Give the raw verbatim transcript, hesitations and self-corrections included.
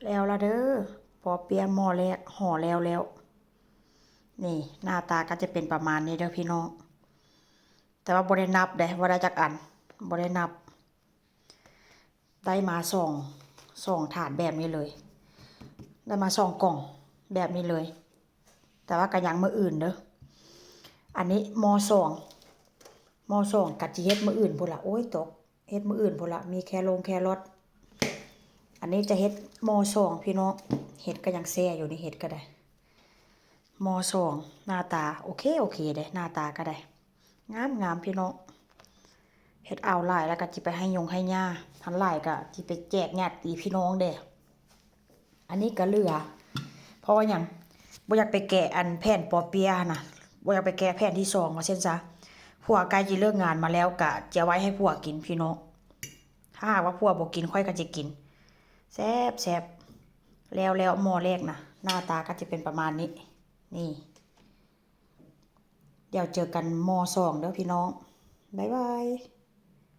แล้วละเด้อ ปอเปี๊ยะหม้อแรกห่อแล้วแล้ว นี่หน้าตาก็จะเป็นประมาณนี้เด้อพี่น้อง แต่ว่าบ่ได้นับเด้ ว่าได้จักอัน บ่ได้นับ ได้มาสอง สองถาดแบบนี้เลย ได้มาสองกล่องแบบนี้เลย แต่ว่าก็ยังมื้ออื่นเด้อ อันนี้หม้อสอง หม้อสองก็สิเฮ็ดมื้ออื่นพู้นละ โอ้ยตก เฮ็ดมื้ออื่นพู้นละ มีแคลงแครอท อันนี้จะเฮ็ดหม้อสองพี่น้อง เห็ดก็ยังแซ่อยู่นี่ เห็ดก็ได้ หม้อสอง หน้าตาโอเคโอเคเด้ หน้าตาก็ได้ งามงามพี่น้อง เฮ็ดเอาหลายแล้วก็สิไปให้ยงให้ย่า หั้นหลายก็สิไปแจกญาติพี่น้องเด้ อันนี้ก็เหลือ เพราะว่าหยัง บ่อยากไปแกะอันแผ่นปอเปี๊ยะนะ บ่อยากไปแกะแผ่นที่สอง ว่าซั่นซะ ผัวใกล้สิเลิกงานมาแล้วก็จะไว้ให้ผัวกินพี่น้อง ถ้าหากว่าผัวบ่กินข้อยก็จะกิน แซ่บแซ่บ แล้วแล้วหม้อแรกนะ หน้าตาก็จะเป็นประมาณนี้ นี่ เดี๋ยวเจอกันหม้อสองเด้อพี่น้อง บ๊ายบาย